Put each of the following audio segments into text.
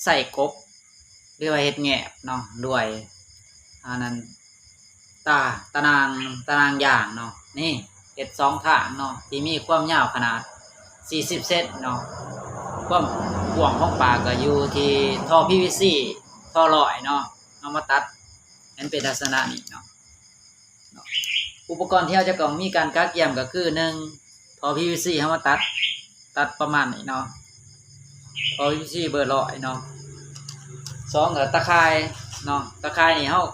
ໃສ່ກົບ ຫຼືວ່າເຮັດແຫງບເນາະ ດ້ວຍ ອັນນັ້ນ ຕາ ຕາໜ່າງ ຕາໜ່າງຢາງເນາະ. ນີ້ເຮັດສອງທາງເນາະ ທີ່ມີຄວາມຍາວຂະໜາດສີ່ສິບເຊັນເນາະ. ຄວາມກວ້າງຂອງປາກກໍຢູ່ທີ່ທໍ່ ພີວີຊີ ທໍ່ຮ້ອຍເນາະ ເອົາມາຕັດໃຫ້ມັນເປັນລັກສະນະນີ້ເນາະ. ອຸປະກອນທີ່ເຮົາຈະຕ້ອງມີການກະກຽມກໍຄື ໜຶ່ງ ທໍ່ ພີວີຊີ ເຮົາມາຕັດ ຕັດປະມານນີ້ເນາະ ທໍ່ ພີວີຊີ ເບີຮ້ອຍເນາະ. ສອງ ກໍຕາຂ່າຍເນາະ ຕາຂ່າຍນີ້ເຮົາ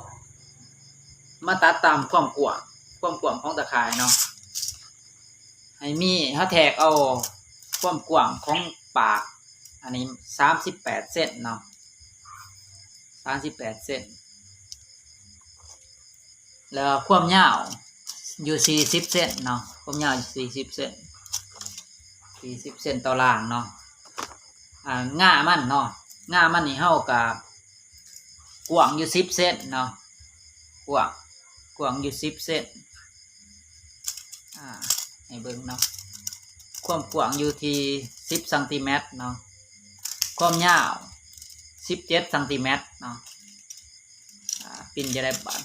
ມາຕັດຕາມຄວາມກວ້າງ ຄວາມກວ້າງຂອງຕາຂ່າຍເນາະ ໃຫ້ມີ ເຮົາແທກເອົາຄວາມກວ້າງຂອງປາກ ອັນນີ້ສາມສິບແປດເຊັນເນາະ ສາມສິບແປດເຊັນ ແລ້ວຄວາມຍາວຢູ່ສີ່ສິບເຊັນເນາະ ຄວາມຍາວຢູ່ສີ່ສິບເຊັນ ສີ່ສິບເຊັນຕໍ່ລ່າງເນາະ. ອ່າ ງ່າມັນເນາະ ງ່າມັນນີ້ເຮົາກະກວ້າງຢູ່ສິບເຊັນເນາະ ກວ້າງ ກວ້າງຢູ່ສິບເຊັນ ອ່າ ໃຫ້ເບິ່ງເນາະ ຄວາມກວ້າງຢູ່ທີ່ສິບຊັງຕີແມັດເນາະ ຄວາມຍາວສິບເຈັດຊັງຕີແມັດເນາະ. ອ່າ ປິ່ນຈະໄດ້ບາດ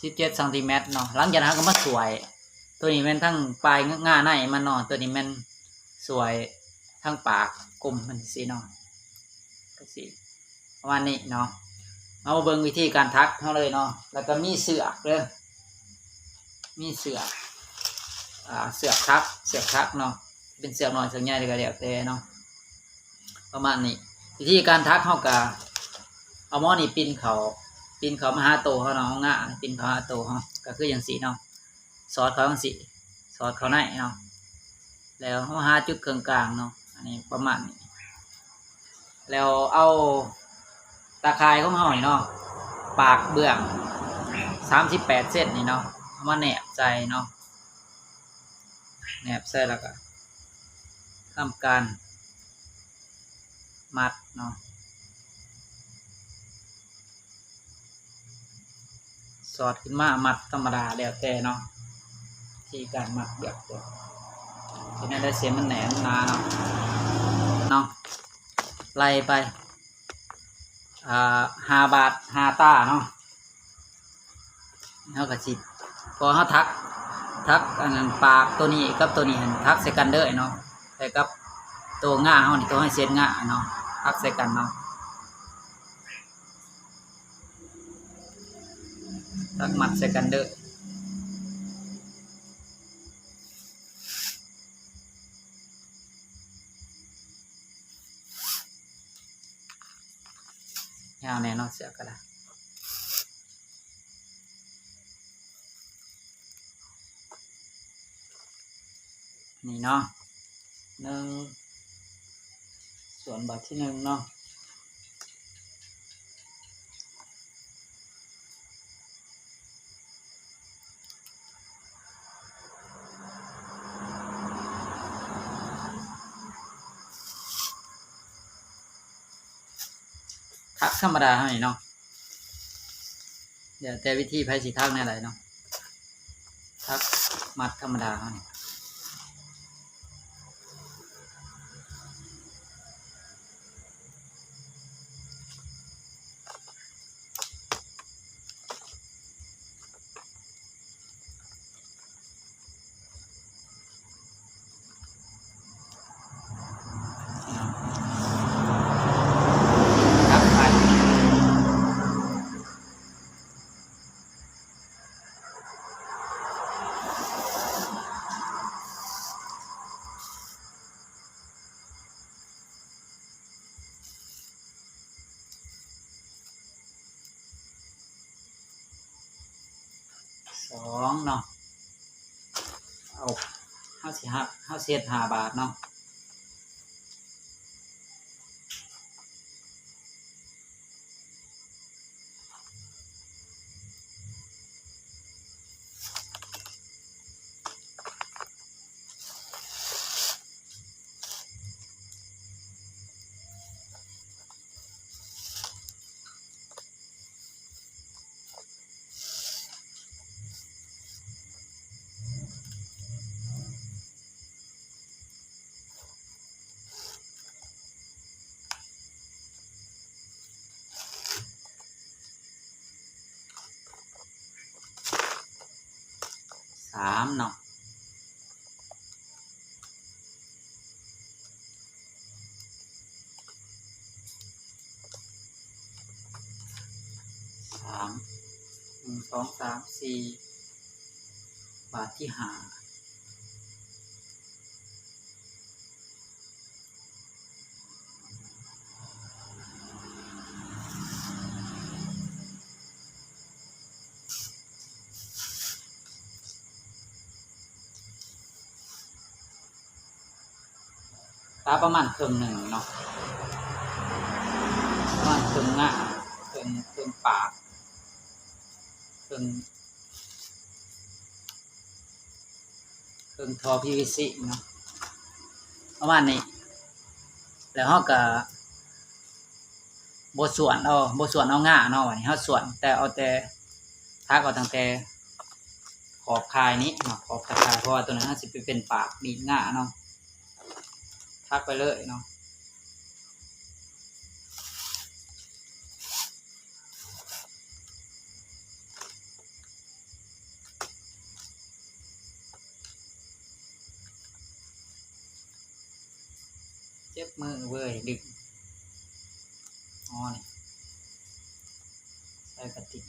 ສິບເຈັດຊັງຕີແມັດເນາະ. ຫຼັງຈາກນັ້ນເຮົາກໍມາສວຍ ໂຕນີ້ແມ່ນທັງປາຍງ່າໃນມັນເນາະ ໂຕນີ້ແມ່ນສວຍທັງປາກກົມມັນຊີ້ເນາະ ກໍຊິປະມານນີ້ເນາະ. ເຮົາມາເບິ່ງວິທີການຖັກເຮົາເລີຍເນາະ ແລ້ວກໍມີເຊືອກເດີ ມີເຊືອກ ອ່າ ເຊືອກຖັກ ເຊືອກຖັກເນາະ ເປັນເຊືອກນ້ອຍເຊືອກໃຫຍ່ກໍແລ້ວແຕ່ເນາະ ປະມານນີ້. ວິທີການຖັກເຮົາກໍເອົາໝໍນີ້ປິ່ນເຂົ້າ ປິ່ນເຂົ້າມາຫາໂຕເຮົາເນາະ ເອົາງ່າປິ່ນເຂົ້າຫາໂຕເຮົາ ກໍຄືຈັ່ງຊີ້ເນາະ ສອດເຂົ້າຈັ່ງຊີ້ ສອດເຂົ້າໃນເນາະ ແລ້ວເຮົາຫາຈຸດເຄິ່ງກາງເນາະ ອັນນີ້ປະມານນີ້ ແລ້ວເອົາຕາຂ່າຍຂອງເຮົານີ້ເນາະ ປາກເບື້ອງສາມສິບແປດເຊັນນີ້ເນາະ ເອົາມາແນບໃສ່ເນາະ ແນບໃສ່ແລ້ວກໍທຳການມັດເນາະ ສອດຂຶ້ນມາມັດທຳມະດາ ແລ້ວແຕ່ເນາະ ວິທີການມັດແບບໃດ ເຮັດແນວໃດເສັ້ນມັນແໜ້ນໜາເນາະ ເນາະ ໄລ່ໄປ ອ່າ ຫ້າບາດ ຫ້າຕາເນາະ. ເຮົາກໍຊິ ພໍເຮົາຖັກ ຖັກອັນນັ້ນ ປາກໂຕນີ້ກັບໂຕນີ້ຫັ້ນ ຖັກໃສ່ກັນເດີເນາະ ໃສ່ກັບໂຕງ່າເຮົານີ້ ໂຕເຮົາເຮັດງ່າເນາະ ຖັກໃສ່ກັນເນາະ ຖັກມັດໃສ່ກັນເດີ. ຍາວແນ່ເນາະ ເຊືອກກໍໄດ້ ນີ້ເນາະ ໜຶ່ງ ສ່ວນບາດທີໜຶ່ງເນາະ. ຖັກທຳມະດາເຮົານີ້ເນາະ ແລ້ວແຕ່ວິທີໃຜຊິຖັກແນວໃດເນາະ ຖັກມັດທຳມະດາເຮົານີ້. ສອງເນາະ ເອົາ ເຮົາຊິຫັກ ເຮົາຊິເຮັດຫ້າບາດເນາະ. ສ ສາມເນາະ ສາມ ໜຶ່ງ ສອງ ສາມ ສີ່ ບາດທີຫ້າ ຕາປະມານເຄິ່ງໜຶ່ງເນາະ ປະມານເຄິ່ງງາ ເຄິ່ງ ເຄິ່ງປາກ ເຄິ່ງ ເຄິ່ງທໍ່ ພີວີຊີ ເນາະ ປະມານນີ້ ແລ້ວເຮົາກະບໍ່ສ່ວນເອົາ ບໍ່ສ່ວນເອົາງາເນາະ ບາດນີ້ເຮົາສ່ວນແຕ່ ເອົາແຕ່ ຖັກເອົາຕັ້ງແຕ່ຂອບຂ່າຍນີ້ເນາະ ຂອບຕາຂ່າຍ ເພາະວ່າໂຕນັ້ນເຮົາຊິໄປເປັນປາກດີດງາເນາະ ຖັກໄປເລີຍເນາະ. ເຈັບມືເວີຍ ດຶງ ອໍ ນີ້ ໃສ່ກະຕິກ.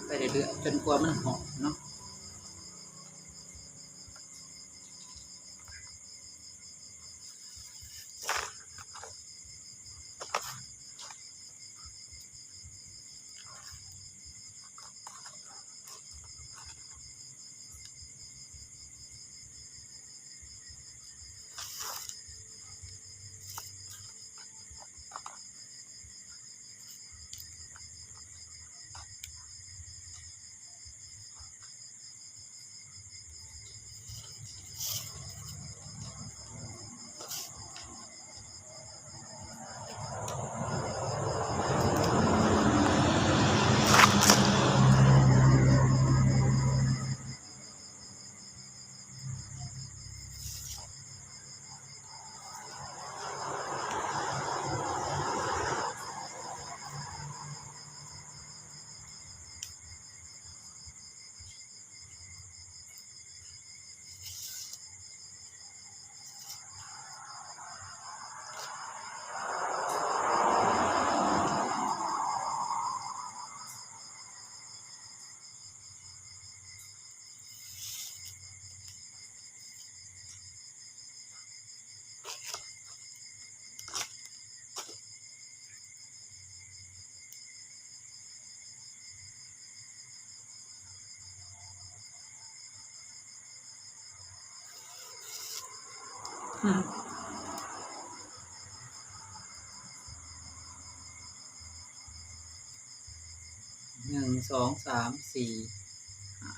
ໄປເລື້ອຍໆ ຈົນກວ່າມັນຫອມເນາະ. ໜຶ່ງ ສອງ ສາມ ສີ່ ຫ້າ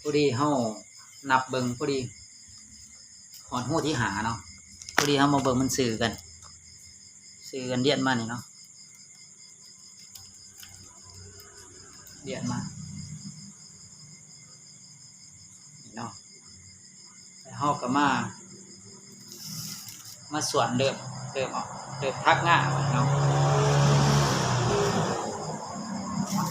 ພໍດີເຮົານັບເບິ່ງ ພໍດີຮອດຮູທີຫ້າເນາະ ພໍດີເຮົາມາເບິ່ງມັນຊື່ກັນ ຊື່ກັນ ລຽນມານີ້ເນາະ ລຽນມາ ນີ້ເນາະ ແລ້ວເຮົາກໍມາ ມາສ່ວນເລີ່ມ ເລີ່ມເອົາ ເລີ່ມຖັກງາເນາະ.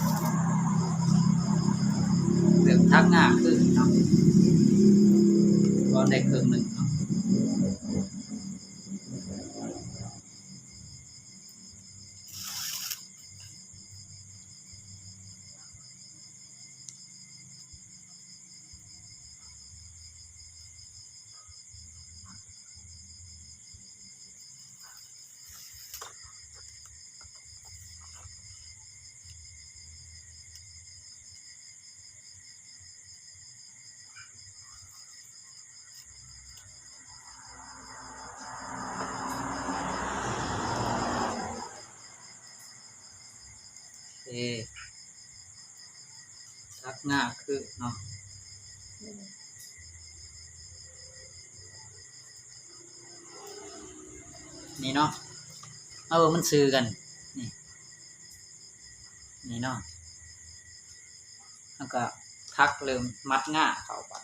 ກ່ອນໄດ້ເຄິ່ງໜຶ່ງເນາະ. ເອ ທັກງາຄືເນາະ ນີ້ເນາະ ເອີ ມັນຊື່ກັນ ນີ້ ນີ້ເນາະ ແລ້ວກໍທັກເລີ່ມມັດງາເຂົ້າໄປ.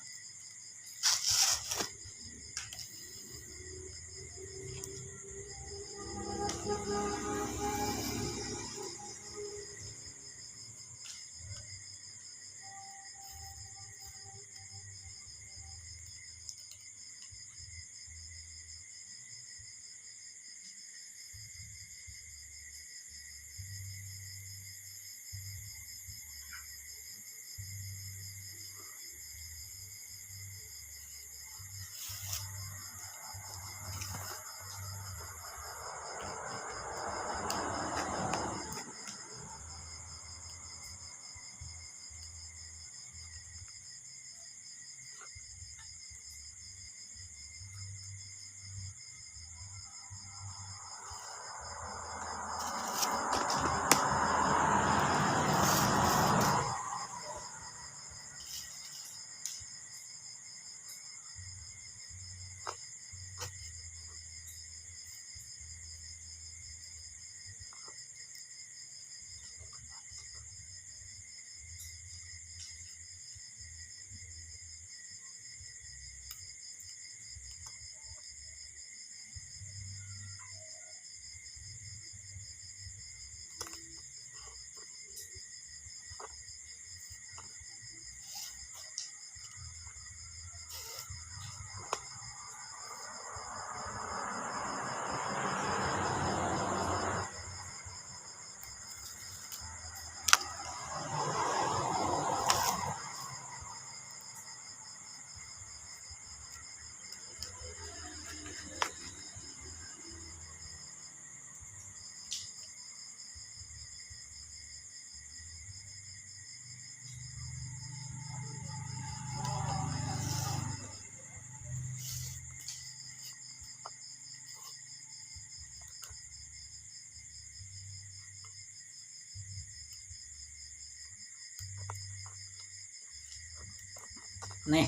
ນີ້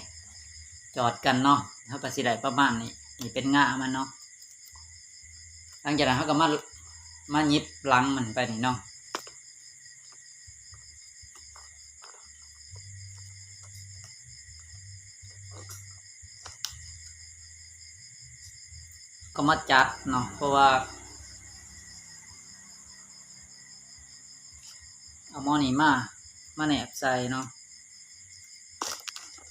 ຈອດກັນເນາະ ເຮົາກໍຊິໄດ້ປະມານນີ້ ນີ້ເປັນງາມັນເນາະ. ຫຼັງຈາກນັ້ນເຮົາກໍມາ ມາຫຍິບຫຼັງມັນໄປນີ້ເນາະ. ກໍມາຈັດເນາະ ເພາະວ່າເອົາໝໍນີ້ມາ ມາແນບໃສ່ເນາະ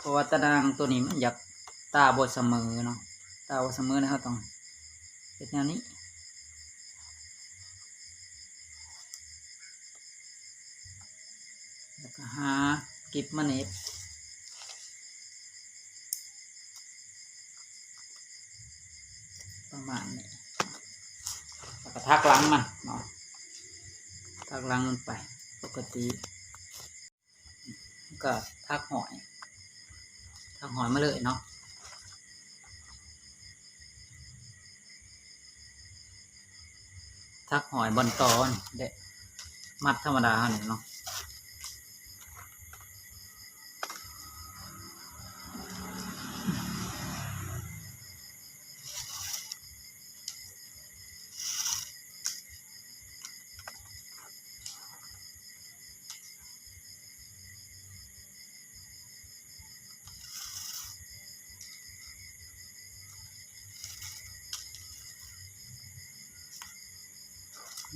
ເພາະວ່າຕາໜ່າງໂຕນີ້ມັນຢາກຕາບໍ່ສະເໝີເນາະ ຕາບໍ່ສະເໝີແລ້ວເຮົາຕ້ອງເຮັດແນວນີ້. ແລ້ວກໍຫາກິບມາເໜັບ ປະມານນີ້ ແລ້ວກໍຖັກຫຼັງມັນເນາະ ຖັກຫຼັງມັນໄປປົກກະຕິ. ກໍຖັກຫ້ອຍ ຖັກຫ້ອຍມາເລີຍເນາະ ຖັກຫ້ອຍບ່ອນຕໍ່ນີ້ແຫຼະ ມັດທຳມະດາເຮົານີ້ເນາະ.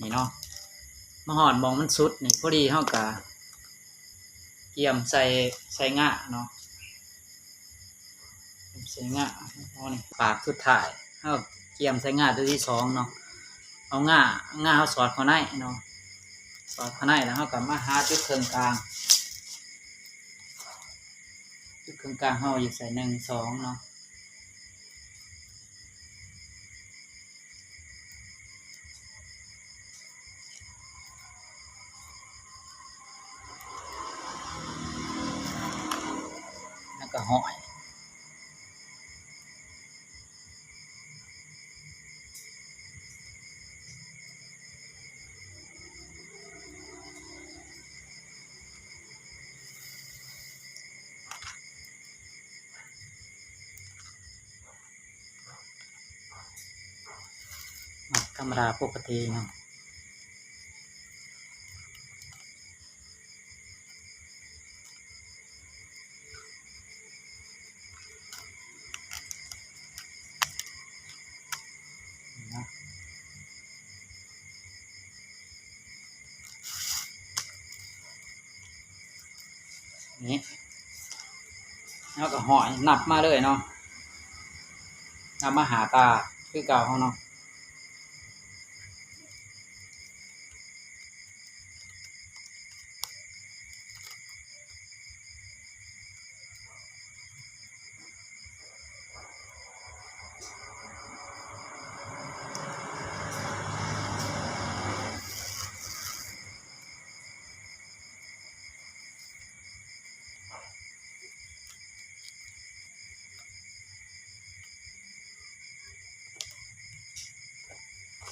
ນີ້ເນາະ ມາຮອດໝ່ອງມັນສຸດນີ້ ພໍດີເຮົາກະກຽມໃສ່ ໃສ່ງາເນາະ ກຽມ ໃສ່ງ່າເຮົານີ້ ປາກສຸດທ້າຍ ເຮົາກຽມໃສ່ງ່າຕົວທີສອງເນາະ. ເອົາງ່າ ງ່າເຮົາສອດເຂົ້າໃນເນາະ ສອດເຂົ້າໃນ ແລ້ວເຮົາກໍມາຫາຈຸດເຄິ່ງກາງ ຈຸດເຄິ່ງກາງເຮົາຢູ່ໃສ່ ໜຶ່ງ ສອງ ເນາະ. ແລ້ວກໍຫ້ອຍ ມັດທຳມະດາປົກກະຕິເນາະ. ນີ້ ເຮົາກໍຫ້ອຍນັບມາເລີຍເນາະ ນັບມາຫ້າຕາຄືເກົ່າເຮົາເນາະ.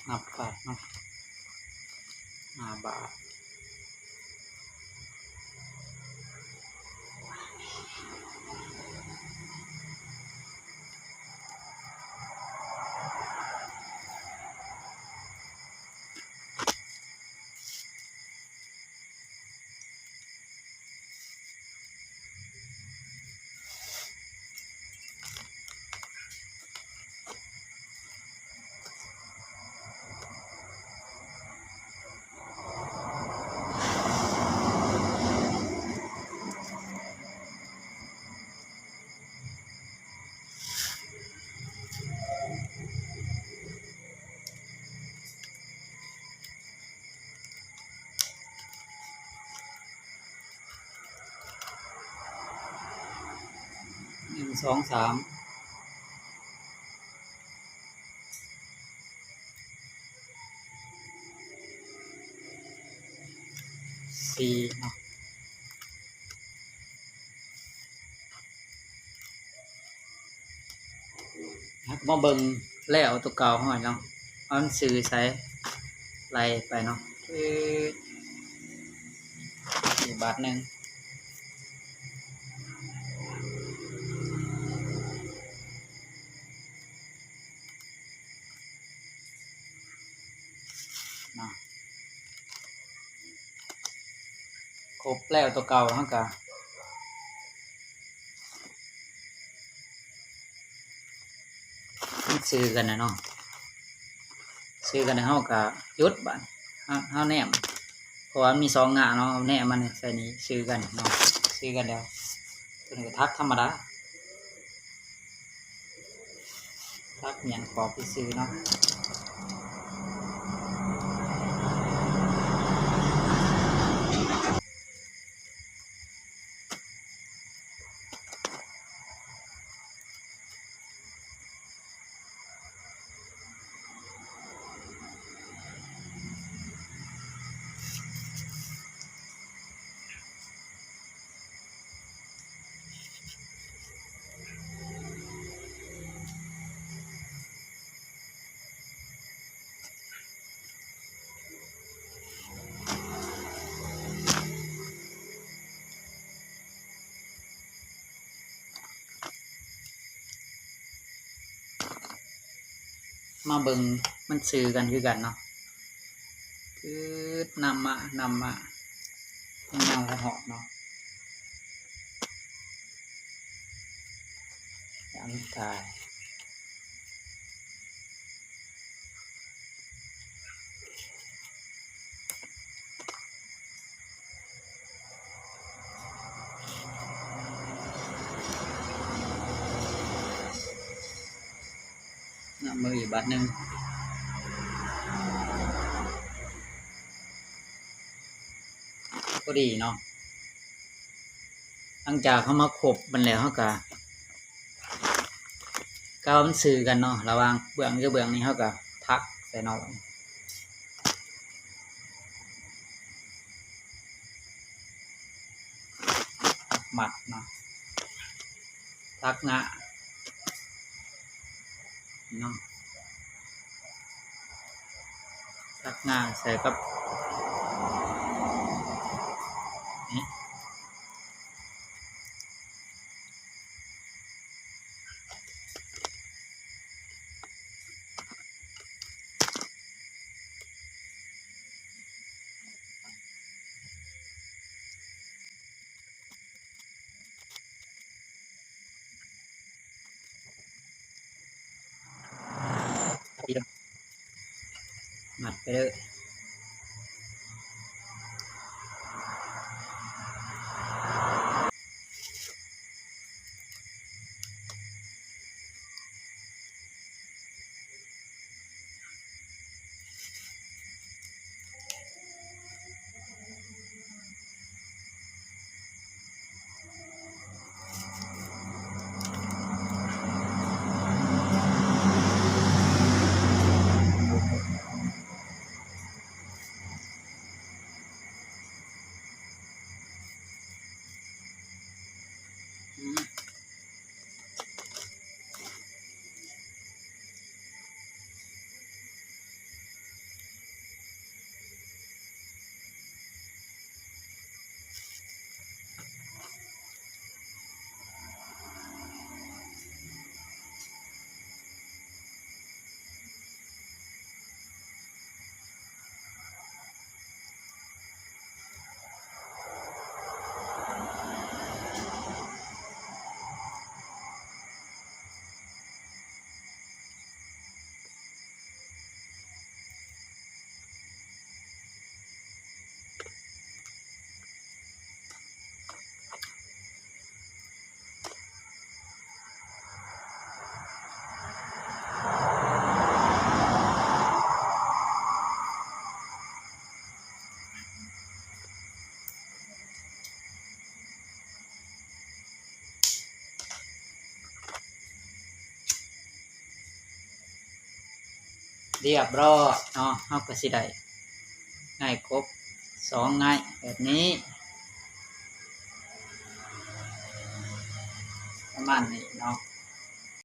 ນັບບາດເນາະ ຫ້າບາດ. ໜຶ່ງ ສອງ ສາມ ສີ່ເນາະ. ເຮົາກໍມາເບິ່ງແລ້ວຕົວເກົ່າເຮົາເນາະ ວ່າມັນຊື່ໃສ ໄລ່ໄປເນາະ ຄືອີກບາດໜຶ່ງເນາະ. ຄົບແລ້ວຕົວເກົ່າເຮົາກະ ມັນຊື່ກັນນະເນາະ ຊື່ກັນນະ ເຮົາກະຢຸດບາດ ເຮົາ ເຮົາແນມ ເພາະວ່າມັນມີສອງງ່າເນາະ ແນມມັນໃສ່ນີ້ ຊື່ກັນເນາະ ຊື່ກັນແລ້ວ ຕົວນີ້ກະຖັກທຳມະດາ. ຕັດຫຍັງອອກຊື່ໆເນາະ. ມາເບິ່ງມັນຊື່ກັນຄືກັນເນາະ ຄືນຳມາ ນຳມາ ຍັງມາບໍ່ຮອດເນາະ ຍັງຕາຍ. ມືອີກບາດໜຶ່ງ ພໍດີເນາະ. ຫຼັງຈາກເຮົາມາຄົບມັນແລ້ວ ເຮົາກະ ກະວ່າມັນຊື່ກັນເນາະ ລະຫວ່າງເບື້ອງກັບເບື້ອງນີ້ ເຮົາກະຖັກໃສ່ເນາະ ມັດເນາະ ຖັກງ່າເນາະ ຖັກງ່າໃສ່ກັບນີ້. ມັດໄປເລີຍ. ຮຽບຮ້ອຍເນາະ ເຮົາກໍຊິໄດ້ງ່າຍຄົບສອງງ່າຍແບບນີ້ ປະມານນີ້ເນາະ.